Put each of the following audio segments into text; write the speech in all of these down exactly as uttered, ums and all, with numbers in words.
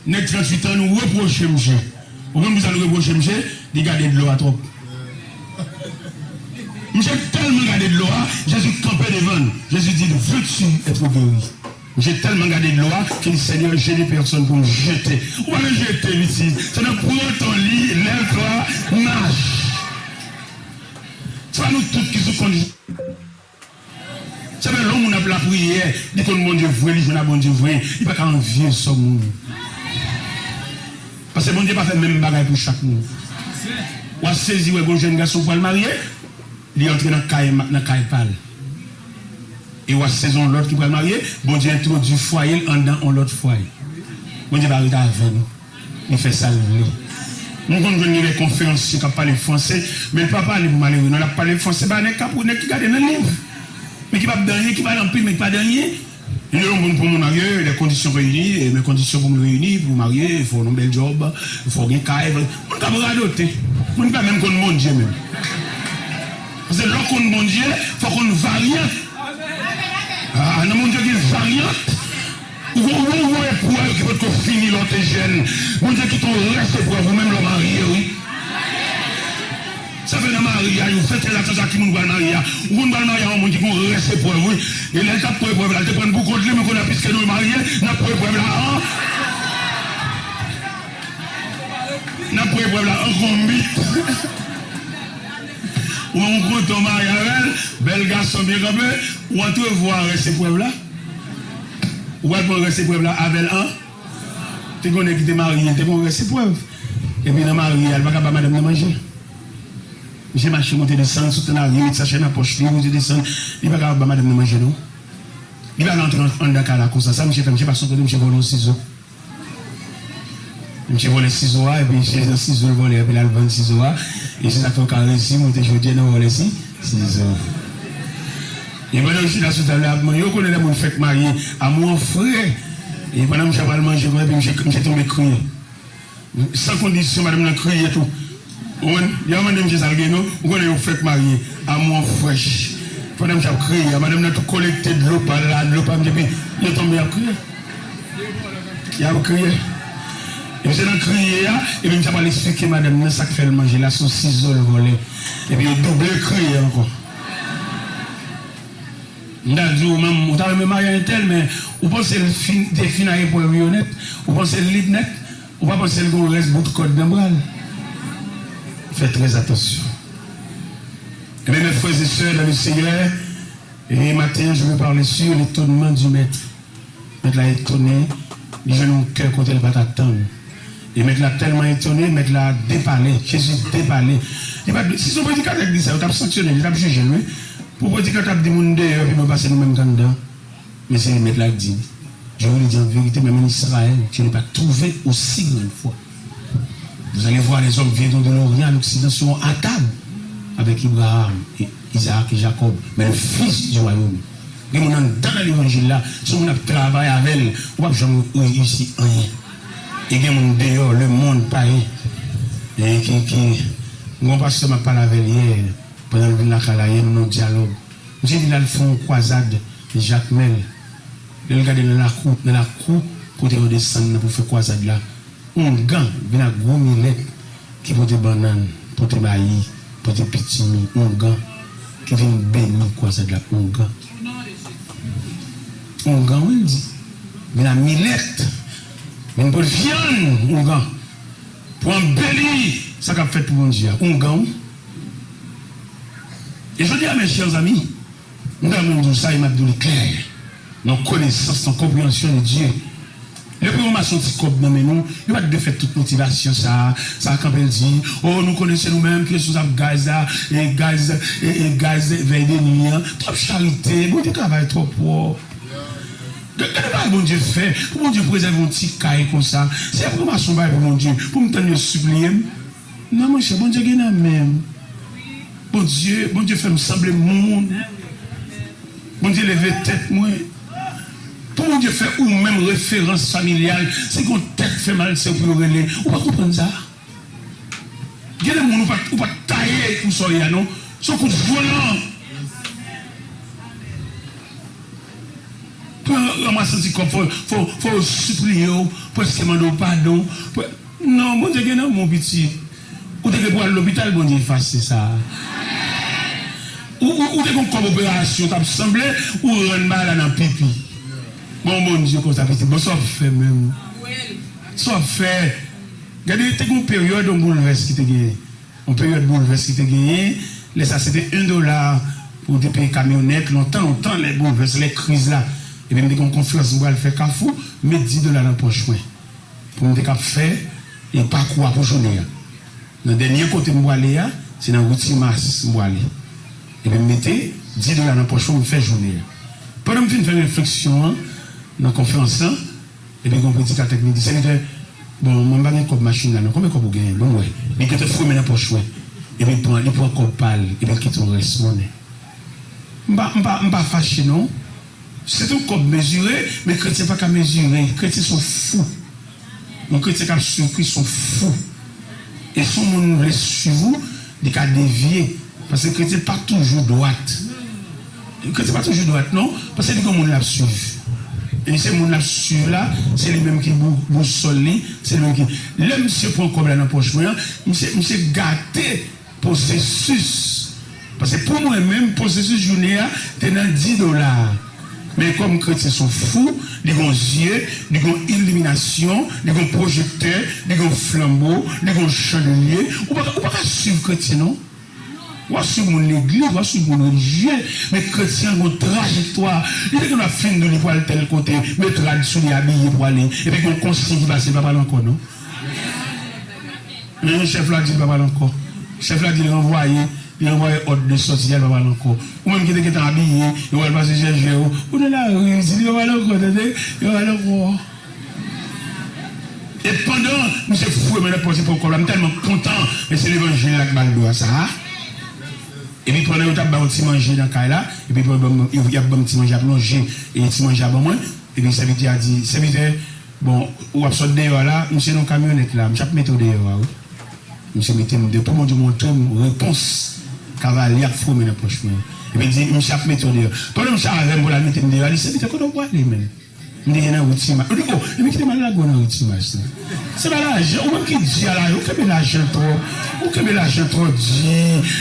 Nèg tranntuit an, nou repwoche misye. Ou konn poukisa nou repwoche misye? Li gade dlo a twòp. Misye tèlman gade dlo a, Jezi kanpe devan l. Jezi di, veux-tu être guéri? Misye tèlman gade dlo a, ke li di, Seigneur, je n'ai personne pour me jeter. Ou pa bezwen jete, misye. Se nan pran tan li, lève-toi, marche. Se pa nou tout ki sou kondisyon. Se vre, lè yon moun ap lapriyè, li konn Bondye vre, li jwenn ak Bondye vre, li pa ka anvye sò moun. Paske Bondye pa fè menm bagay pou chak moun. W a sezi wè gon jèn gason pral marye, li antre nan kay, nan kay pa l. E w a sezi yon lòt ki pral marye, Bondye entwodui fwaye l anndan yon lòt fwaye. Bondye pa rete avè nou. Li fè sa l vle. Nou konn jwenn gen de konferansye k ap pale franse, men l pa pale pou malere, non, l ap pale franse ba nèg k ap, nèg ki gade nan liv. Men ki p ap di anyen, ki pale anpil, men ki pa di anyen. Li di yon moun pou moun marye, les conditions réunies, e men kondisyon pou moun reyini, pou marye, fò w nan bèl djòb, fò w gen kay, fò, moun k ap radote, moun ki pa menm konn Bondye menm. Paske lè w konn Bondye, fò w konn varyant. Ah, nan Bondye gen varyant. Ou gon, ou gon eprèv ki potko fini lè w te jèn. Bondye kite yon rès eprèv ou menm lè w marye, wi. Sa fè nan maryaj, ou fè tèl atann a ki moun pral marye a. Ou konn pral marye a yon moun ki gon rès eprèv, wi. E lè l t ap pran eprèv la, l te pran pou kont li, men kounye a, piske nou marye, n ap pran eprèv la an. N ap pran eprèv la an konbit. Ou kontan w marye avè l, bèl gason byen kanpe, ou antrevwa rès eprèv la. Ou pral pran rès eprèv la avè l an. Te gon nèg ki te marye, te gon rès eprèv. Epi nan marye a, li pa ka ba madanm nan manje. Misye mache monte desann, sot nan lari, met sachè nan pòch li, monte desann. Li pa ka ba madanm nan manje non. Li pa ka antre an- anndan kay la konsa. Sa misye fè, misye pase yon kote, misye vòlè yon sizo. Misye vòlè sizo a, epi se nan sizo l vòlè, epi l al vann sizo a. E se sa k fè w ka resi monte jodi a nan vòlè si, sizo. E pandan misye la sou tab la ap manje, ou konnen lè moun fèk marye, amour an fre. E pandan misye ap al manje, epi misye, misye tonbe kriye. San kondisyon, madanm nan kriye tou. Ou konprann? Yo mande misye sa l gen non, ou konnen yo fèk marye, amour an frèch. Pandan misye ap kriye, madanm nan tou kolekte dlo pa l la, dlo pa misye, epi yo tonbe, y ap kriye. Y ap kriye. E misye nan kriye a, epi misye ap al eksplike madanm nan sa k fè l manje la, se yon sizo l vòlè. Epi yo double kriye ankò. M ta di w menm, ou ta renmen marye a entèl, men ou panse l fin, te fin ak eprèv yo nèt? Ou panse l lib nèt? Ou pa panse l gon rès bout kòd nan bra l? Fè trè atansyon. Ebyen, mes frères et sœurs dans le Seigneur, et matin, je veux parler sur l'étonnement du Maître. Mèt la etone, li jwenn yon kè kote l pa t atann. E mèt la tèlman etone, mèt la depale, Jezi depale. Li pa t, si se yon predikatè ki di sa, yo t ap sanksyone l, yo t ap jije l, wi. Pou predikatè ap di moun deyò pi bon pase nou menm k anndan. Men se mèt la k di, je vous le dis en vérité, même en Israël, je n'ai pas trouvé aussi grande foi. Vous allez voir, les hommes viendront de l'Orient à l'Occident, seront à table avec Abraham et Isaac et Jacob, mais le Fils du royaume. Gen moun anndan nan levanjil la, si moun ap travay avè l, ou p ap janm reyisi anyen. E gen moun deyò, lemonn, payen, e ki, ki, gon pastè m ap pale avè l yè, pandan l vin lakay la yè, nou nan dyalòg. Misye di l al fè yon kwazad Jakmèl. Lè l gade nan lakou, nan lakou kote yo desann nan pou fè kwazad la, oungan vin ak gwo milèt ki pote bannann, pote mayi, pote pitimi, oungan ki vin beni kwazad la, oungan. Oungan, wi, l di. Vin ak milèt, vin pote vyann, oungan. Pou anbeli sa k ap fèt pou Bondye a, oungan, wi. E jodi a, mes chers amis, m ta renmen di w sa e m ap di w li klè, nan konesans, nan konpreyansyon de Dye. Lè pou yo ranmase yon ti kòb nan men nou, yo pa t dwe fè tout motivasyon sa a, sa a kanpe l di, o, nou konnen se nou menm ki responsab gaz la, e gaz, e, e gaz vèy de nwi an. Twòp charite, Bondye travay twòp pwòp. Gade, gade bagay Bondye fè, pou Bondye prezève yon ti kay konsa. Se pou ranmase yon bagay pou Bondye, pou m tann yo sipliye m. Non, monchè, Bondye gen nan men m. Bondye, Bondye fè m sanble moun. Bondye leve tèt mwen. Pou Bondye fè ou menm referans familyal, si gon tèt fè mal, se ou pou yo rele. Ou pa konprann sa? Gen de moun ou pa, ou pa taye pou sa w ye a, non. Se yon kout volan. Pou yo ranmase ti kòb, fò, fò, fò yo sipliye w, prèske mande w padon. Pre- Non, Bondye gen lanmou, pitit. Ou te gen pou al lopital, Bondye efase sa. Ou, ou, ou te gen kòb operasyon, t ap sanble, ou rann bagay la nan pipi. Bon, Bondye konsa, pitit. Bon, sa w ap fè menm? Sa w ap fè? Gade, te gen yon peryòd, yon boulvès ki te genyen. Yon peryòd boulvès ki te genyen. Lè sa, se te en dola pou w te peye kamyonèt. Lontan, lontan, lè boulvès, lè kriz la. Epi m te gen yon konferans m pral fè Kafou, m met dis dola nan pòch mwen. Pou m te kab fè, e, pakou a pou jounen an. Nan dènye kote m pwale a, se nan Ri Timas m pwale. Epi m mete dis dola nan pòch mwen, m fè jounen an. Pandan m fin fè refleksyon an, nan konferans lan, epi gen yon predikatè ki vin di, "Sèvitè, bon, mwen pa gen kòb machin la non, konbyen kòb ou genyen? Ban m wè." Li gentan fouye men nan pòch mwen. Epi l pran, li pran kòb pa l, epi l kite yon rès monnen. M pa, m pa, m pa fache non. Se te yon kòb mezire, men kretyen pa ka mezire. Kretyen se yon fou. Yon kretyen k ap swiv Kris se yon fou. E si yon moun vle swiv ou, li ka devye. Paske kretyen pa toujou dwat. Kretyen pa toujou dwat, non. Paske li gen moun l ap swiv. E se moun l ap swiv la, se li menm ki bou- bousòl li, se li menm ki. Lè misye pran kòb la nan pòch mwen an, misye, misye gate pwosesis. Paske pou mwen menm, pwosesis jounen an te nan dis dola. Men kòm kretyen se yon fou, li gen yon zye, li gen yon iliminasyon, li gen yon pwojektè, li gen yon flanbo, li gen yon chandelye. Ou pa ka, ou pa ka swiv kretyen, non. W ap swiv moun legliz, w ap swiv moun relijye, men kretyen an gen yon trajektwa. Li te gen dwa fin di w li pral tèl kote, met rad sou li, abiye pou ale, epi gen yon konsiy ki pase, li pa pral ankò, non. Men chèf la di li pa pral ankò. Chèf la di li ranvwaye, li ranvwaye òd de sòti a, li pa pral ankò. Ou menm ki te gentan abiye, yo pral pase chèche w. Ou nan lari, li di li pa pral ankò, tande? Li pa pral ankò. E pandan misye fouye men nan pòch li pran kòb la, m tèlman kontan, men se levanjil la k ba l dwa sa a. Epi pandan yo t ap bay yon ti manje nan kay la, epi pandan y ap ban m ti manje, y ap lonje e ti manje a ban mwen, epi sèvitè a di, sèvitè, bon, w ap sot deyò a la, misye nan kamyonèt la, misye ap mete w deyò a wi. Misye mete m deyò, pou Bondye montre m repons kavalye ap fouye nan pòch mwen. Epi l di, misye ap mete w deyò. Pandan misye avè m pou l al mete m deyò a, li, sèvitè, kote w prale menm? M te gen nan Ri Timas. Ou di, oh, epi kite m al lage w nan Ri Timas la. Se pa lajan, ou menm ki di a la, ou kenbe lajan twò. Ou kenbe lajan twò di.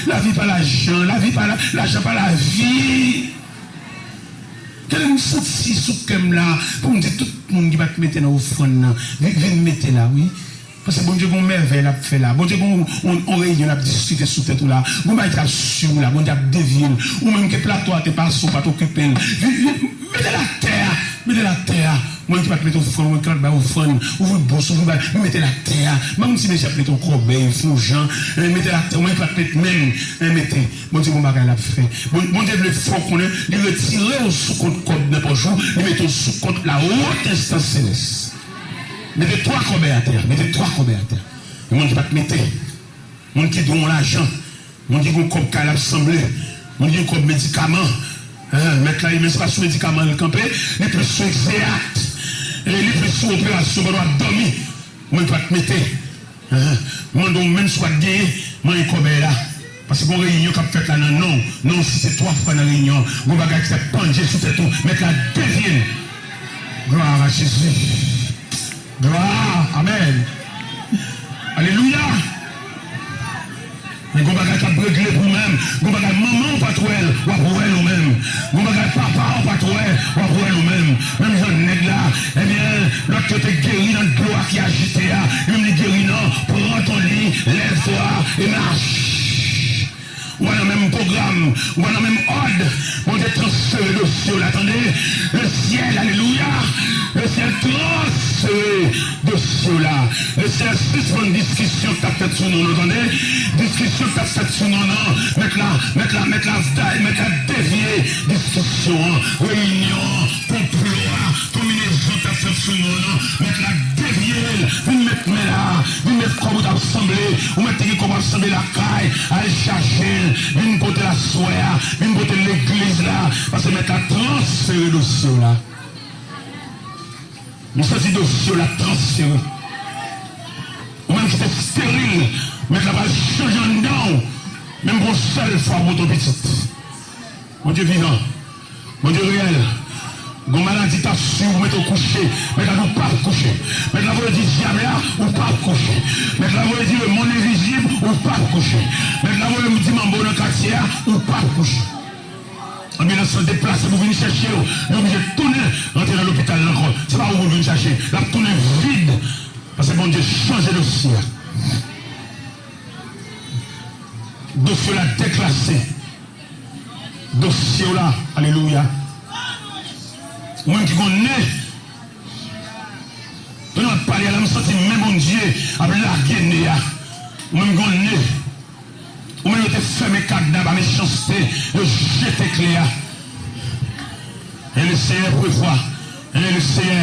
Lavi pa lajan, lavi pa la, lajan pa lavi. Gade m santi sou kè m la, pou m di tout moun ki pa t mete nan ofrann nan, vin, vin mete la, wi. Paske Bondye gen yon mèvèy l ap fè la. Bondye gen yon, yon, yon reyinyon l ap diskite sou tèt ou la. Gon bagay k ap swiv ou la. Bondye ap devye l. Ou menm ke plato a te pase, ou pa t okipe l. Vin, vin, mete l atè a. Mete l atè a. Mwen ki pa t mete ofrann, mwen ki pa t bay ofrann. Ouvri bous, ouvri bagay. Mete l atè a. M pa konn si mesye ap mete yon kòbèy, fè yon jan. Eh, mete l atè. Mwen ki pa t mete menm. Eh, mete. Bondye gen yon bagay l ap fè. Bon, Bondye vle fè w konnen, li retire w sou kont kòb nan pòch ou, li mete w sou kont la haute instance céleste. Mete twa kòbèy atè a, mete twa kòbèy atè a. Yon moun ki pa t mete, moun ki dwe yon lajan, moun ki gen yon kòb kay l ap sanble, moun ki gen kòb medikaman. Hein, mèt la, li menm se pa sou medikaman l kanpe, li plis sou egzeyat. E li plis sou operasyon pandan w ap dòmi. Mwen pa t mete. Hein, mande w menm si w pa t genyen, manyen kòbèy la. Paske gon reyinyon k ap fèt la nan non w. Non w site twa fwa nan reyinyon an. Gon bagay ki t ap pandye sou tèt ou. Mèt la devye l. Gloire à Jésus. Gloire. Amèn. Alelouya. Men gon bagay k ap regle pou ou menm. Gon bagay manman w pa t wè l, w ap wè l ou menm. Gon bagay papa w pa t wè, w ap wè l ou menm. Menm jan nèg la, ebyen, lòt yo te geri nan dlo a ki ajite a, li menm li geri nan, pran ton li, lève-toi et marche. Ou pa nan menm pwogram, ou pa nan menm òd. Bondye transfere dosye w la, tande. Le ciel, alelouya. Le ciel transfere dosye w la. Le ciel sispann diskisyon k t ap fèt sou non, nou tande. Diskisyon k t ap fèt sou non, non. Mèt la, mèt la, mèt la, mèt la devye diskisyon an, reyinyon an, konplo a, konbinezon k t ap fèt sou non, non. Mèt la devye l, vin met men la, vin met kòb ou t ap sanble, ou mèt te gen kòb w ap sanble lakay, al chache l, vin pote l aswè a, vin pote l legliz la, paske mèt la transfere dosye w la. M santi dosye w la transfere. Ou menm ki te esteril, mèt la pral chanje anndan w, menm pou yon sèl fwa pou w pitit. Bondye vivan. Bondye reyèl. Gon maladi k ap swiv ou, mete w kouche. Mèt la di w p ap kouche. Mèt la voye di dyab la, ou p ap kouche. Mèt la voye di lemonn envizib, ou p ap kouche. Mèt la voye di manbo nan katye a, ou p ap kouche. Anbilans lan deplase pou vin chèche w. Li oblije tounen rantre nan lopital la ankò. Se pa ou pou l vin chache. L ap tounen vid. Paske Bondye chanje dosye a. Dosye w la deklase. Dosye w la, alelouya. Ou menm ki gon ne, pandan m ap pale a la, m santi men Bondye ap lage ne a. Ou menm ki gon ne. Ou menm yo te fèmen kadna pa mechanste, yo jete kle a. E le Seyè prevwa, e le Seyè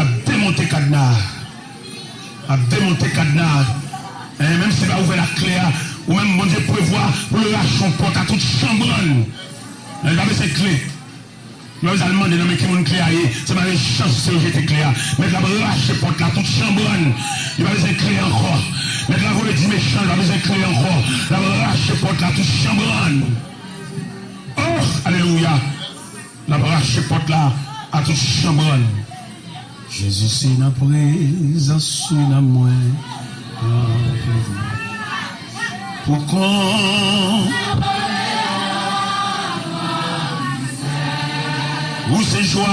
ap demonte kadna a. Ap demonte kadna a. E menm si pa ouvè ak kle a, ou menm Bondye prevwa pou l rache yon pòt a tout chanbrann. E l pa bezwen kle. Li pa bezwen al mande nan men ki moun kle a ye. Se pa mechanste yo jete kle a. Mèt la ap rache pòt la tout chanbrann. Li pa bezwen kle ankò. Mèt la voye di mechan, li pa bezwen kle ankò. L ap rache pòt la tout chanbrann. Oh, alelouya. L ap rache pòt la a tout chanbrann. Jezi, se nan prezans ou nan mwen. Pou kont ou se jwa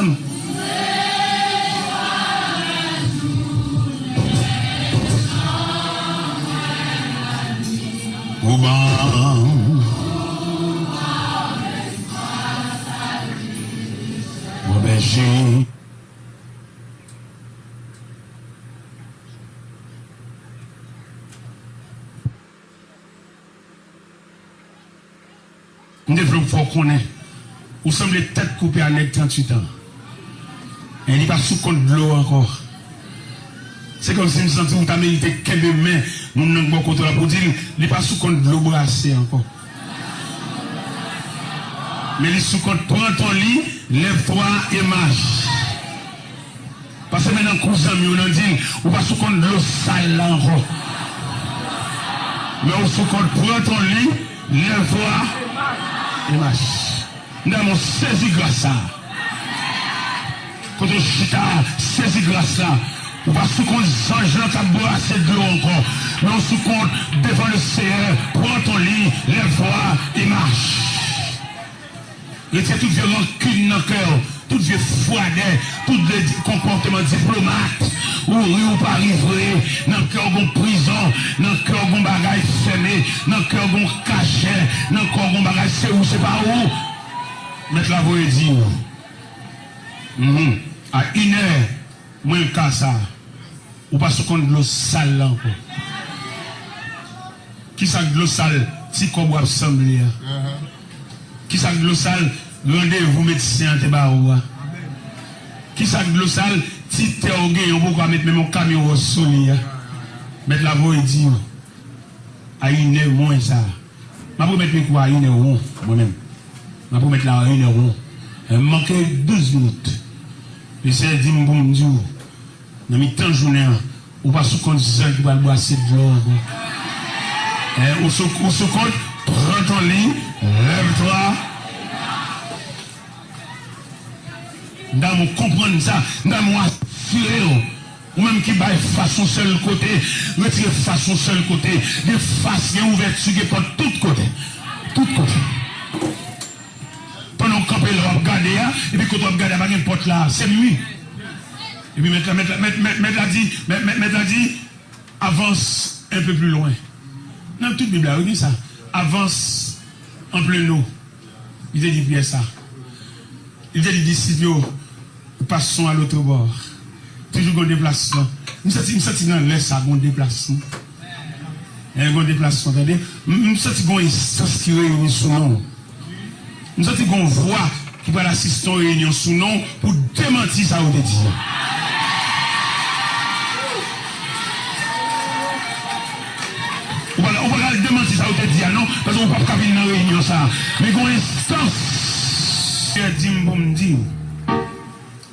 m. Ou ban m. Mon bèje. M te vle w fè w konnen, ou sanble tèt koupe a nèg tranntuit an. E li pa sou kont dlo ankò. Se kòmsi m santi w ta merite kenbe men moun nan k bò kote w la pou w di l, li pa sou kont dlo brase ankò. Men li sou kont pran ton li, lève-toi et marche. Pase men nan kou zanmi w nan, di l, ou pa sou kont dlo sal la ankò. Men ou sou kont pran ton li, lève-toi et marche. M ta renmen w sezi gras sa. Kote w chita, sezi gras la. Ou pa sou kont zanj lan k ap brase dlo ankò. Men ou sou kont devan le Seyè, pran ton li, lève-toi et marche. Retire tout vye rankin nan kè w, tout vye fwadè, tout vye di-, konpòteman diplomat. Ou ri ou pa ri vre, nan kè w gon prizon, nan kè w gon bagay fèmen, nan kè w gon kachè, nan kè w gon bagay se ou, se pa ou. Mèt la voye di w. Mhm. A inè, mwen ka sa. Ou pa sou kont dlo sal la ankò. Kisa k dlo sal? Ti kòb w ap sanble a. Kisa k dlo sal? Randevou medsen an te ba ou a. Kisa k dlo sal? Ti tè w genyen ou poko a met menm yon kamyon wòch sou li a. Mèt la voye di w. A inè mwen sa. M ap remèt mikwo a inè won, mwen menm. M ap remèt la a inè won. E m manke douz minit. Mesye di m pou m di w, nan mitan jounen an, ou pa sou kont zanj ki pral brase dlo ankò. E, ou sou, ou sou kont, pran ton li, lève-toi. M ta renmen w konprann sa, m ta renmen w asire w. Ou menm ki bay fas yon sèl kote, retire fas yon sèl kote. Gen fas, gen ouvèti, gen pòt tout kote. Tout kote. Pandan w kanpe la w ap gade a, epi kote w ap gade a pa gen pòt la, se mi. Epi mèt la, mèt la, mèt, mèt, mèt la di, mèt, mèt, mèt la di, avance un peu plus loin. Nan tout Bib la, wi, gen sa. Avance en plein eau. Li te di Pyè sa. Li te di disip yo, passons à l'autre bord. Toujou gon deplasman. M santi, m santi nan lè sa gon deplasman. E gon deplasman, tande. M, m santi gon enstans ki reyini sou non w. M santi gon vwa ki pral asiste yon reyinyon sou non w pou demanti sa yo te di a. Ou pa, ou pa ka al demanti sa yo te di a non, paske ou p ap ka vin nan reyinyon sa a. Men gon enstans. Seyè di m pou m di w,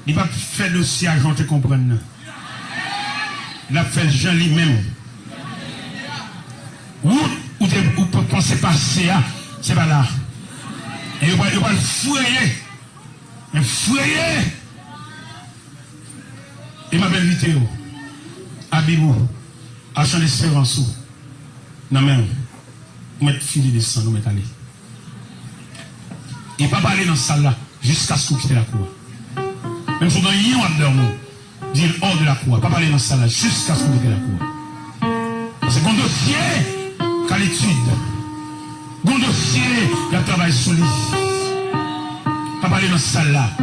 li p ap fè dosye a jan w te konprann nan. L ap fè l jan li menm. Wout ou te, ou te panse pase a, se pa la. E yo pral, yo pral fraye. M ap frape. E m ap envite w a Bib ou, Achan Lesperans ou nan men w. Ou mèt file desann, ou mèt ale. E pa pale nan sal la jiskaske w kite lakou a. Menm si w gen yon anndan w, di l hors de la cour a. Pa pale nan sal la jiskaske w kite lakou a. Paske gon dosye k a letid. Gon dosye y ap travay sou li. Pa pale nan sal la.